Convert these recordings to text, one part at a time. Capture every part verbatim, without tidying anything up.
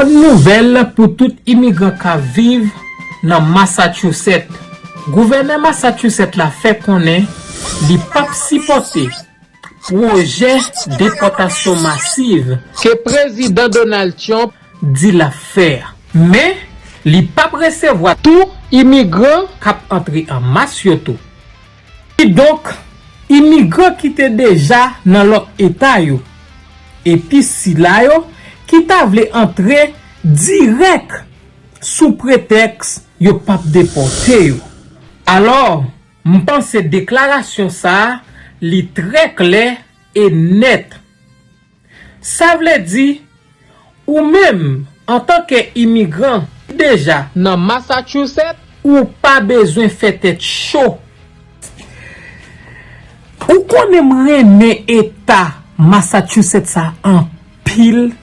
Nouvèl pou tout imigran k ap viv nan Massachusetts. Gouvènè Massachusetts la fè konnen li p ap sipòte pwojè depòtasyon masiv ke Prezidan Donald Trump di l ap fè a. Men, li p ap resevwa tou imigran k ap antre an mas yo tou. Kidonk, imigran ki te deja nan lòt eta yo, epi sila yo ki ta vle antre dirèk sou pretèks yo p ap depòte yo. Alò, m panse deklarasyon sa a, li trè klè e nèt. Sa vle di, ou menm, antanke imigran ki deja nan Massachusetts, ou pa bezwen fè tèt cho. Ou konnen m renmen eta Massachusetts sa anpil.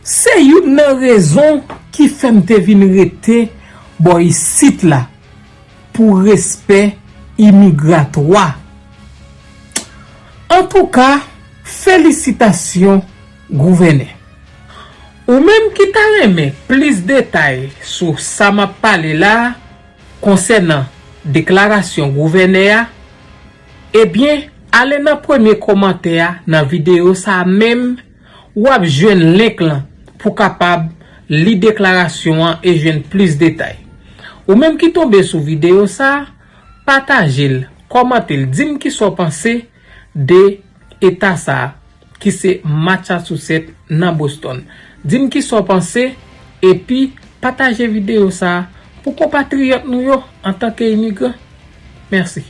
Se youn nan rezon ki fè m te vin rete bò isit la pou respè imigratwa. Antouka, felisitasyon, Gouvènè. Ou menm ki ta renmen plis detay sou sa m ap pale la a, konsènan deklarasyon Gouvènè a, ebyen, ale nan premye kòmantè a nan videyo sa a menm, w ap jwenn link lan pou kapab li deklarasyon an e jwenn plis detay. Ou menm ki tonbe sou videyo sa a, pataje l, kòmante l, di m kisa w panse de eta sa a, ki se Massachusetts nan Boston. Di m kisa w panse, epi pataje videyo sa a pou konpatriyòt nou yo antanke imigran. Mèsi.